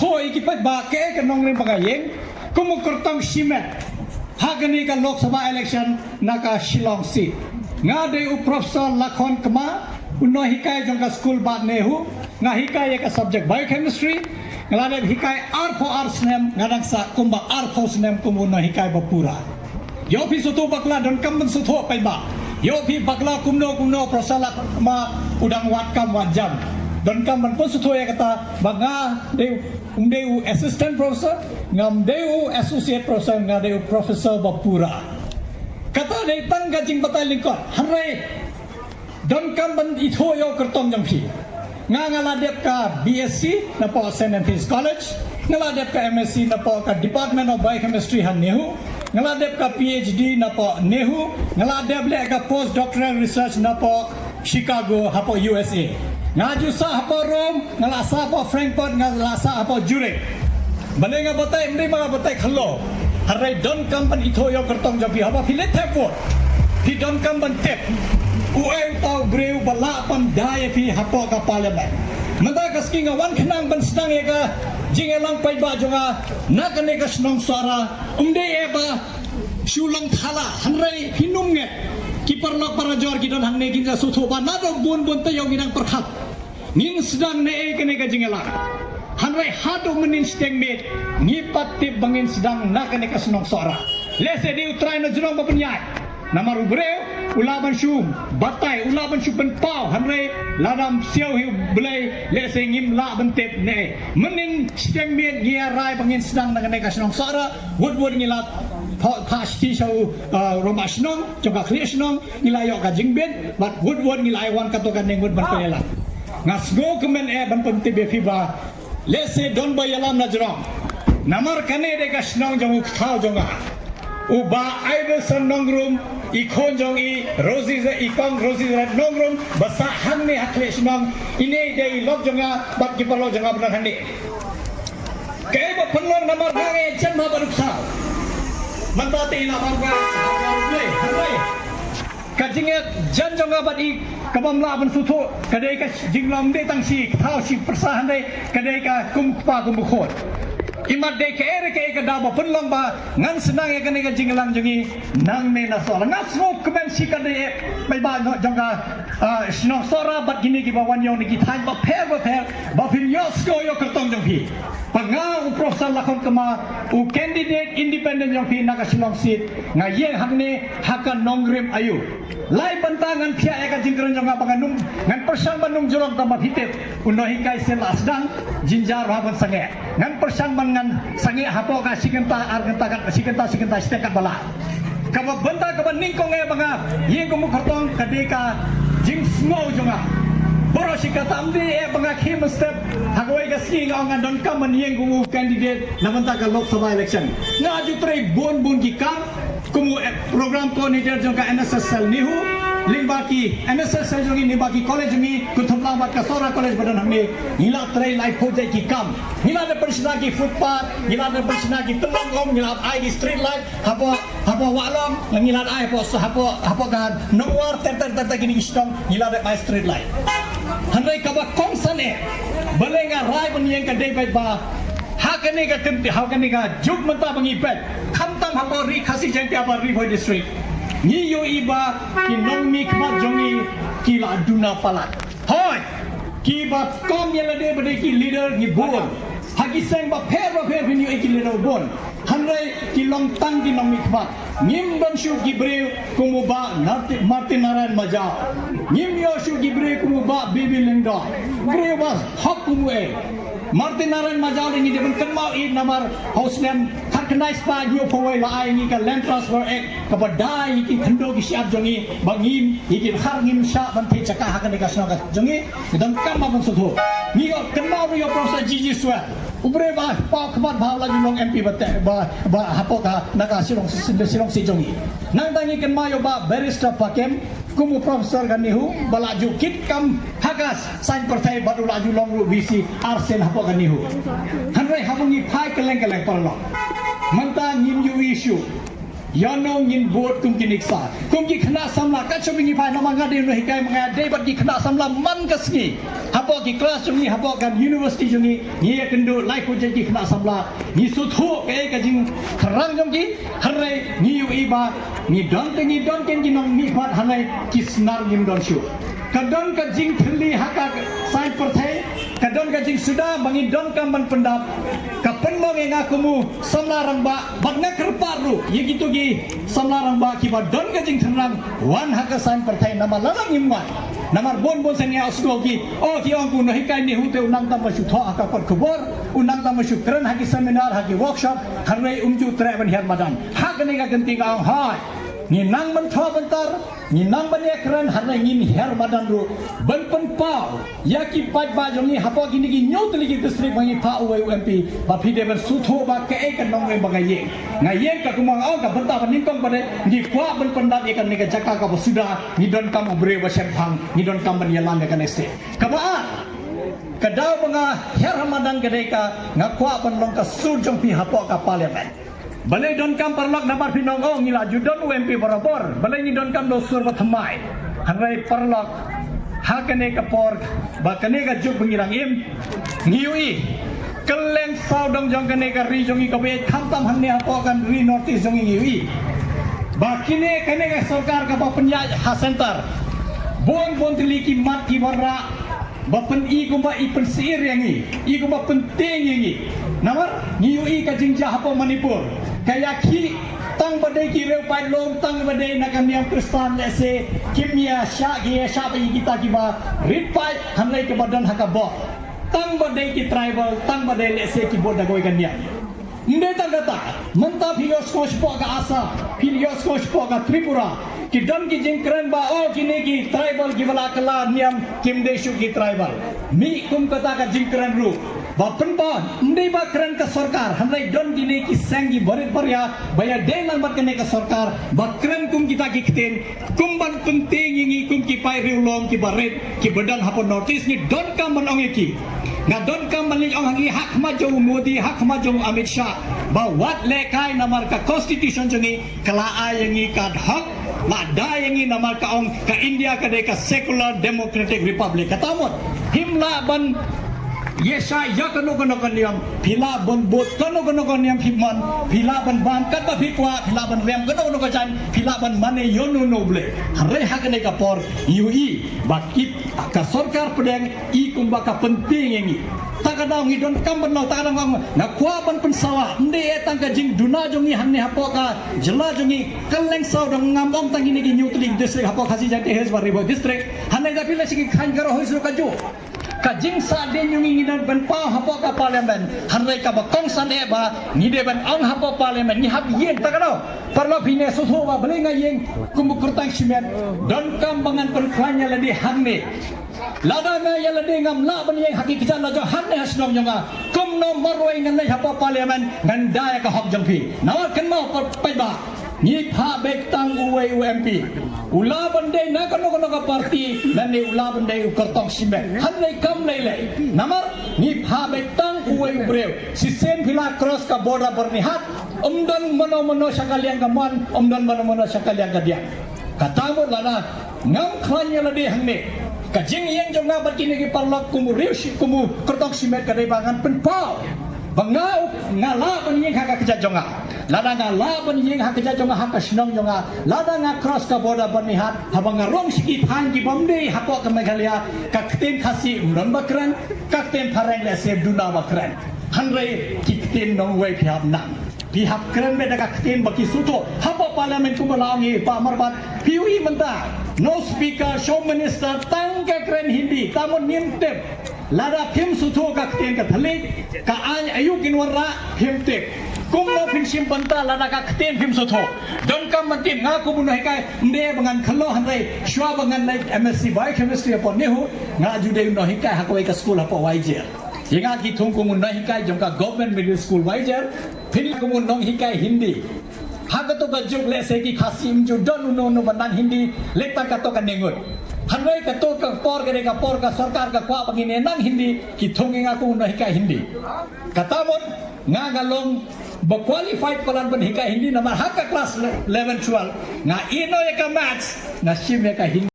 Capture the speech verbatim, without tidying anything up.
Ïa ki paidbah, kaei ka nongrim ba nga ïeng kum u kyrtong shimet ha kane ka Lok Sabha election na ka Shillong seat. Nga dei u Professor Lakhon Kma, u nonghikai jong ka skul Bah NEHU. Nga hikai ïa ka subject biochemistry. Nga la dep hikai arphew ar snem, nga dang sah kumba arphew snem kum u nonghikai ba pura. Ïoh phi sngewthuh bakla, donkam ban sngewthuh paidbah. Ïoh phi bakla kumno kumno, Professor Lakhon Kma u dang wad kam wad jam. Donkam ban pynsngewthuh ïa kata ba nga dei, um dei u assistant professor, ngam dei u associate professor, nga dei u professor ba pura. Kata dei tang ka jingbatai lyngkot. Hynrei donkam ban ithuh ïa u kyrtong jong phi. Nga, nga la dep ka B Sc napoh Saint Anthony's College, nga la dep ka M Sc napoh ka Department of Biochemistry ha NEHU, nga la dep ka PhD napoh NEHU, nga la dep leh ka postdoctoral research napoh Chicago hapoh U S A. Nga ju sah hapoh Rome, nga la sah hapoh Frankfurt, nga la sah hapoh Zurich. Balei nga batai, ym dei ba nga batai khloo. Hynrei donkam ban ithuh ïa u kyrtong jong phi, haba phi leit thep vote, phi donkam ban tip uei uta u briew ba lah ban da ïa phi hapoh ka parliament. Mynta ka sngi nga wan khnang ban sdang ïa ka jingïalang paidbah jong nga na kane ka shnong Sohra. Ym dei eh ba shu long thala, hynrei phin ym ngeit. Ki paralok parajor ki don hangne kin sa sngewthuh ba naduh bun bun taïew ngi dang pyrkhat ngin sdang ne ei kane ka jingïalang. Hynrei haduh mynnin shiteng miet ngi pat tip ba ngin sdang na kane ka shnong Sohra. Lehse dei u trai na jrong ba pynïaid. Namar u briew u lah ban shu batai, u lah ban shu pynpaw, hynrei lada ym siaw hi u Blei lehse ngim lah ban tip ne ei. Mynnin shiteng miet ngi ïa rai ba ngin sdang na kane ka shnong Sohra. Wut wut ngi la pha, pha shithi sha u, uh, rangbah shnong jong ka khlieh shnong, ngi la ïoh ka jingbit, bad wut wut ngi la ai wan katto katne ngut ban pynïalang. Nga sngewkmen eh ban pyntip ïa phi ba lehse don ba ïalam na jrong. Namar kane dei ka shnong jong u kthaw jong nga, u Bah Iverson Nongrum, i khun jong i Rosie, i kong Rosie Red Nongrum ba sah hangne ha khlieh shnong. Ine dei i lok jong nga bad ki paralok jong nga ba don hangne. Kaei ba pynlong namar nga ïajan bha bad u kthaw. Mynta te i la bam ka, hynrei ka jingïajan jong nga bad i ka bym lah ban sngewthuh. Ka dei ka jinglong, ym dei tang shi kthaw shi pyrsa, hynrei ka dei ka kum u kpa kum u khun. Imat dei kaei re kaei ka daw ba pynlong ba ngan sdang ïa kane ka jingïalang jong ngi nangne na Sohra. Nga sngewkmen shikatdei eh paidbah jong ka, ah, shnong Sohra bad kine kiba wan ïong na ki thaiñ bapher bapher ba phin ïohsngew ïa u kyrtong jong phi. Ba nga u Professor Lakhon Kma, u candidate independent jong phi na ka Shillong seat, nga ïeng hangne ha ka nongrim aïu. Lai bynta ngan thiah ïa ka jingkren jong nga ba ngan ym, ngan pyrshang ban ym jrong, tang ba phi tip u nonghikai sien la sdang, jynjar bha ban sangeh. Ngan pyrshang ban ngan sangeh hapoh ka shi kynta ar kynta, kat shi kynta shi kynta shiteng kat ba lah. Kaba bynta kaba nyngkong eh ba nga ïeng kum u kyrtong ka dei ka jingsngew jong nga. Baroh shi katta, ym dei eh ba nga khie mynstep ha kawei ka sngi nga ong nga donkam ban ïeng kum u candidate na bynta ka Lok Sabha election. Nga ju trei bun bun ki kam kum u, eh, program coordinator jong ka N S S cell NEHU, lyngba ki N S S cell jong ngi, lyngba ki college jong ngi, Kutupalong bad ka Sohra College ba don hangne. Ngi la trei laiphew jait ki kam. Ngi la dep pynshna ki footpath, ngi la dep pynshna ki tyllong um, ngi la ai ki street light hapoh, hapoh Wahlong, ngi la ai hapoh, hapoh, hapoh ka Nongwar, ter ter ter ter kine ki shnong ngi la dep ai street light. Hynrei kaba kongsan eh, balei nga rai ban ïeng ka dei beit ba ha kane ka kynti, ha kane ka juk mynta ba ngi peit, khamtam hapoh Ri Khasi Jaiñtia bad Ri Bhoi District, ngi ïohi ba ki nongmihkhmat jong ngi ki la duna palat. Hooid, kiba kum ïa lade ba dei ki leader ngi bun. Ha ki seng bapher bapher phin ïohi ki leader bun. Hynrei ki long tang ki nongmihkhmat. Ngim don shuh ki briew kum u Bah Martin, Martin Narayan Majaw. Ngim ïoh shuh ki briew kum u Bah B B Lyngdoh. Briew ba hok kum u eh. Martin Narayan Majaw ngi dei ban kynmaw ïa u namar ha u snem khatkhyndai spah hynñiewphew wei la ai ngi ka Land Transfer Act kaba da ïa ki khyndew ki shyiap jong ngi ba ngim, ïa ki dkhar ngim shah ban thied jaka ha kane ka shnong ka jong ngi. Ngi donkam ban sngewthuh. Ngi ïoh kynmaw ruh ïa u Professor G G Swell. U briew ba paw khmat ba u la ju long M P ba te, ba, ba hapoh ka, na ka Shillong, Shillong seat jong ngi. Nangta ngi kynmaw ïa u Bah Barrister Pakem kum u professor ka NEHU ba la ju kit kam ha ka saiñ pyrthei bad u la ju long ruh V C arsien hapoh ka NEHU. Hynrei haba ngi phai kylleng kylleng paralok, mynta ngim ïohi shuh. Ïa no ngin bud kum ki nuksa, kum ki khynnah samla, katba ngi phai, namar nga dei u nonghikai, nga dei bad ki khynnah samla man ka sngi. Hapoh ki klas jong ngi, hapoh ka university jong ngi, ngi ïa kynduh lai phew jait ki khynnah samla, ngi sngewthuh kaei ka jingthrang jong ki, hynrei ngi ïohi ba ngi don te ngi don kein ki nongmihkhmat, hynrei ki snar ngim don shuh. Ka don ka jingthylli ha ka saiñ pyrthei, ka don ka jingsuda ba ngi donkam ban pyndap. Ka pynmong ïa nga kum u samla rangbah, bad nga kyrpad ruh ïa kito ki samla rangbah kiba don ka jingthrang, wan ha ka saiñ pyrthei, namar lada ngim wan, namar bun bun sien ngi ïa sngewthuh ki, oh, ki ong u nonghikai NEHU te u nang tang ban shu thoh ha ka kot khubor, u nang tang ban shu kren ha ki seminar, ha ki workshop, hynrei um ju treh ban hiar madan. Ha kane ka kynti nga ong hooid, ngi nang ban thoh ban tar, ngi nang ban ïakren, hynrei ngin hiar madan ruh ban pynpaw ïa ki paidbah jong ngi hapoh kine ki hynñiew tylli ki district ba ngi phah uwei u MP, ba phi dei ban sngewthuh ba kaei ka nongwei ba nga ïeng. Nga ïeng ka, kumba nga ong, ka bynta ba nyngkong pat de, ngi kwah ban pyndap ïa kane ka jaka kaba suda, ngi donkam u briew ba shemphang, ngi donkam ban ïalam ïa kane state. Kaba ar, ka daw ba nga hiar ha madan ka dei ka, nga kwah ban long ka sur jong phi hapoh ka parliament. Balei donkam paralok? Namar phin ong, oh, ngi la ju don u MP barabor, balei ngi donkam da u sur ba thymmai? Hynrei paralok, ha kane ka por, ba kane ka juk ba ngi dang im, ngi ïohi kylleng sawdong jong kane ka ri jong ngi kaba ïeit, khamtam hangne hapoh ka ri North East jong ngi, ngi ïohi ba kine, kane ka sorkar kaba pynïaid ha centre, bun bun tylli ki mat ki wanrah ba pyni kumba i pynsyier ïa ngi, i kumba pyntieng ïa ngi. Namar ngi ïohi ka jingjia hapoh Manipur, ka ïakhih tang ba dei ki riewpaid lum, tang ba dei na ka niam Khristan, lehse kim ïa shah, ki ïa shah ba ïa kita kiba rit paid, hynrei kiba don ha ka bor, tang ba dei ki tribal, tang ba dei lehse ki bud da kawei ka niam. Ym dei tang kata, mynta phi ïohsngew shapoh ka Assam, phi ïohsngew shapoh ka Tripura, ki don ki jingkren ba, oh, kine ki tribal kiba la kylla niam kim dei shuh ki tribal. Mih kum kata ka jingkren ruh, ba pynpaw, ym dei ba kren ka sorkar, hynrei don kine ki seng kiba rit baria ba ïadei lang bad kane ka sorkar, ba kren kum kita ki ktien, kum ban pyntieng ïa ngi kum ki paid riewlum kiba rit, kiba don hapoh North East. Ngi donkam ban ong ïa ki, nga donkam ban leit ong ha ngi, ha khmat jong u Modi, ha khmat jong u Amit Shah, ba wat lehkai, namar ka constitution jong ngi ka la ai ïa ngi ka hok, la da ïa ngi, namar ka ong ka India ka dei ka secular democratic republic. Kata mut phim lah ban ïa shah ïa kano kano ka niam, phi lah ban bud kano kano ka niam phi mon, phi lah ban bam katba phi kwah, phi lah ban rem kano kano ka jaiñ, phi lah ban mane ïa uno uno u blei. Hynrei ha kane ka por ngi ïohi ba ki, ka sorkar pdeng i kumba ka pyntieng ïa ngi. Ta ka daw ngi donkam ban ong, ta ka daw nga, nga kwah ban pynsawa, ym dei eh tang ka jingduna jong ngi hangne hapoh ka jylla jong ngi, kylleng sawdong, ngam ong tang kine ki hynñiew tylli ki district hapoh Khasi Jaintia Hills bad Ri Bhoi District, hangne da phi leit sha ki kheiñ Garo Hills ruh kajuh. Ka jingsahdien jong ngi ngi dang ban paw hapoh ka parliament, hynrei kaba kongsan eh ba ngi dei ban ong hapoh parliament, ngi hap ïeng. Ta ka daw paralok, phin ïa sngewthuh ba balei nga ïeng kum u kyrteng shimet, donkam ba ngan pynkhlaiñ ïa lade hangne. Lada nga ïa lade ngam lah ban ïeng ha ki kjat la jong hangne ha shnong jong nga, kumno marwei ngan leit hapoh parliament ngan da ïa ka hok jong phi? Namar kynmaw, paidbah, ngi phah beit tang uwei u MP. U lah ban dei na kano kano ka party, lane u lah ban dei u kyrtong shimet, hynrei kam lei lei. Namar ngi phah beit tang uwei u briew. Shisien phi la cross ka border Byrnihat, ym don mano mano sha ka liang ka mon, ym don mano mano sha ka liang ka diang. Kata mut lada ngam khlaiñ ïa lade hangne, ka jingïeng jong nga bad kine ki paralok kum u riew shi, kum u kyrtong shimet, ka dei ba ngan pynpaw ba nga, nga lah ban ïeng ha ka kjat jong nga. Lada nga lah ban ïeng ha ka kjat jong nga, ha ka shnong jong nga, lada nga cross ka border Byrnihat, haba nga rung sha ki thaiñ kibym dei hapoh ka Meghalaya, ka ktien Khasi ym don ba kren, ka ktien Phareng lehse duna ba kren. Hynrei ki ktien nongwei phi hap nang. Phi hap kren beit da ka ktien ba ki sngewthuh. Hapoh parliament kumba la ong i Bah Myrbat, phi ïohi mynta, no speaker, sha u minister, tang ka kren Hindi, ta mut ngim tip. Lada phim sngewthuh ka ktien ka thylliej, ka aiñ aïu kin wanrah, phim tip. Kumno phin shim bynta lada ka ktien phim sngewthuh? Donkam ban tip. Nga kum u nonghikai, ym dei ba ngan khlaiñ, hynrei shuwa ba ngan leit M S c Biochemistry hapoh NEHU, nga ju dei u nonghikai ha kawei ka skul hapoh Wahiajer. Ïa nga ki thung kum u nonghikai jong ka Government Middle School Wahiajer, phin kum u nonghikai Hindi. Ha kato ka juk lehse ki Khasi ym ju don uno uno ba nang Hindi, leit tang kato kane ngut. Hynrei kato ka por ka dei ka por ka sorkar ka kwah ba ngin ïa nang Hindi, ki thung ïa nga kum u nonghikai Hindi. Kata mut nga, nga long ba qualified palat ban hikai Hindi, namar ha ka class eleven twelve nga ïehnoh ïa ka maths, nga shim ïa ka Hindi.